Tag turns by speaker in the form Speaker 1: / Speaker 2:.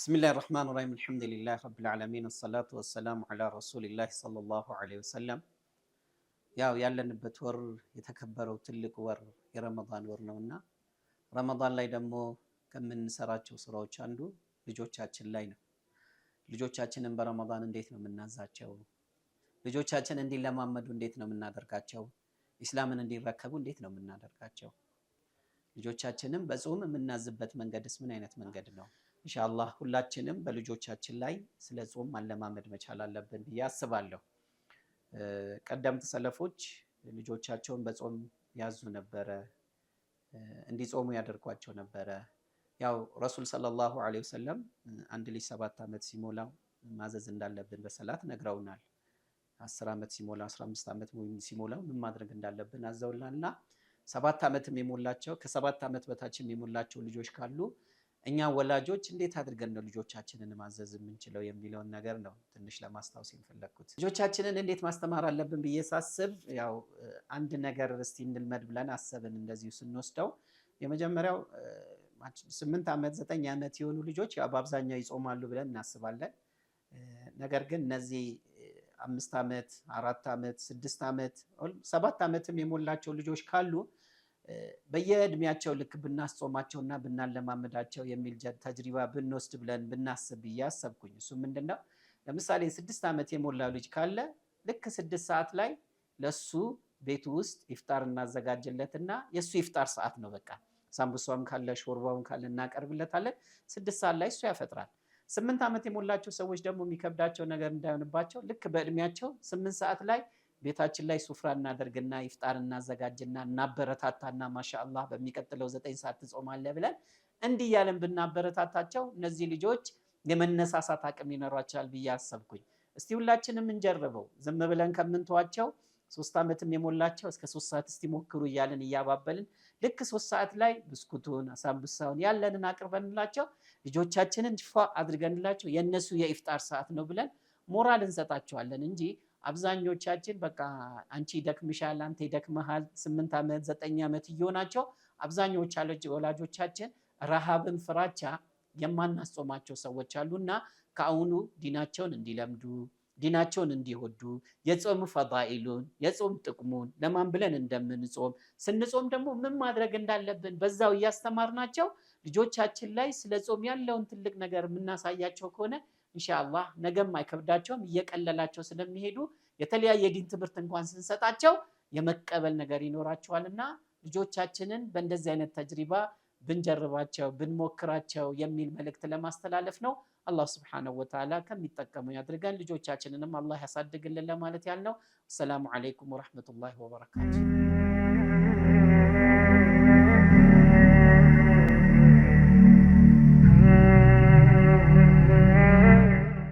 Speaker 1: بسم الله الرحمن الرحيم، الحمد لله رب العالمين، الصلاة والسلام على رسول الله صلى الله عليه وسلم። ያው ያለንበት ወር የተከበረው ትልቅ ወር የረመዳን ወር ነውና ረመዳን ላይ ደግሞ ከምንሰራቸው ስራዎች አንዱ ልጆቻችን ላይ ነው። ልጆቻችንን በረመዳን እንዴት ነው የምናዛቸው? ልጆቻችን እንዲለማመዱ እንዴት ነው የምናደርጋቸው? ኢስላምን እንዲረከቡ እንዴት ነው የምናደርጋቸው? ልጆቻችንም በጾም የምናዝበት መንገድስ ምን አይነት መንገድ ነው? ኢንሻአላህ ሁላችንም በልጆቻችን ላይ ስለ ጾም ማለማመድ መቻል አለብን ብዬ አስባለሁ። ቀደምት ሰለፎች ልጆቻቸውን በጾም ያዙ ነበረ፣ እንዲጾሙ ያደርጓቸው ነበረ። ያው ረሱል صلى الله عليه وسلم አንድ ልጅ 7 ዓመት ሲሞላው ማዘዝ እንዳለብን በሰላት ነግረውናል። 10 ዓመት ሲሞላው፣ 15 ዓመት ሲሞላው ምን ማድረግ እንዳለብን አዘውናል። እና 7 ዓመትም የሞላቸው ከ7 ዓመት በታችም የሞላቸው ልጆች ካሉ እኛ ወላጆች እንዴት አድርገን ነው ልጆቻችንን ማዘዝ የምንችለው የሚለውን ነገር ነው ትንሽ ለማስታወስ የፈለግኩት። ልጆቻችንን እንዴት ማስተማር አለብን ብዬ ሳስብ ያው አንድ ነገር እስቲ እንልመድ ብለን አሰብን። እንደዚሁ ስንወስደው የመጀመሪያው 8 ዓመት 9 ዓመት የሆኑ ልጆች ያው በአብዛኛው ይጾማሉ ብለን እናስባለን። ነገር ግን እነዚህ 5 ዓመት፣ 4 ዓመት፣ 6 ዓመት፣ 7 ዓመትም የሞላቸው ልጆች ካሉ በየእድሜያቸው ልክ ብናስጾማቸው እና ብናለማመዳቸው የሚል ተጅሪባ ብንወስድ ብለን ብናስብ ብዬ አሰብኩኝ። እሱ ምንድን ነው? ለምሳሌ 6 ዓመት የሞላው ልጅ ካለ ልክ 6 ሰዓት ላይ ለሱ ቤቱ ውስጥ ኢፍጣር እናዘጋጅለትና የእሱ ኢፍጣር ሰዓት ነው። በቃ ሳምቡሳውም ካለ ሾርባውም ካለ እናቀርብለታለን። 6 ሰዓት ላይ እሱ ያፈጥራል። 8 ዓመት የሞላቸው ሰዎች ደግሞ የሚከብዳቸው ነገር እንዳይሆንባቸው ልክ በእድሜያቸው 8 ሰዓት ላይ ቤታችን ላይ ሱፍራ እናደርግና ኢፍጣር እናዘጋጅና እናበረታታና ማሻአላህ በሚቀጥለው 9 ሰዓት ትጾማለህ ብለን እንዲህ እያለን ብናበረታታቸው እነዚህ ልጆች የመነሳሳት አቅም ይኖራቸዋል ብዬ አሰብኩኝ። እስቲ ሁላችንም እንጀርበው። ዝም ብለን ከምንተዋቸው 3 ዓመትም የሞላቸው እስከ 3 ሰዓት እስቲ ሞክሩ እያልን እያባበልን ልክ 3 ሰዓት ላይ ብስኩቱን፣ ሳምቡሳውን ያለንን አቅርበንላቸው ልጆቻችንን ፏ አድርገንላቸው የእነሱ የኢፍጣር ሰዓት ነው ብለን ሞራል እንሰጣቸዋለን እንጂ አብዛኞቻችን በቃ አንቺ ይደክምሻል፣ አንተ ይደክመሃል፣ 8 ዓመት 9 ዓመት እየሆናቸው አብዛኞች ወላጆቻችን ረሃብን ፍራቻ የማናስጾማቸው ሰዎች አሉና ከአሁኑ ዲናቸውን እንዲለምዱ፣ ዲናቸውን እንዲወዱ፣ የጾም ፈዳኢሉን፣ የጾም ጥቅሙን፣ ለማን ብለን እንደምንጾም፣ ስንጾም ደግሞ ምን ማድረግ እንዳለብን በዛው እያስተማርናቸው ልጆቻችን ላይ ስለ ጾም ያለውን ትልቅ ነገር የምናሳያቸው ከሆነ ኢንሻአላህ ነገም አይከብዳቸውም። እየቀለላቸው ስለሚሄዱ የተለያየ ዲን ትምህርት እንኳን ስንሰጣቸው የመቀበል ነገር ይኖራቸዋልና ልጆቻችንን በእንደዚህ አይነት ተጅሪባ ብንጀርባቸው፣ ብንሞክራቸው የሚል መልእክት ለማስተላለፍ ነው። አላህ سبحانه وتعالى ከሚጠቀሙ ያድርገን። ልጆቻችንንም አላህ ያሳድግልን ለማለት ያህል ነው። السلام عليكم ورحمة الله وبركاته።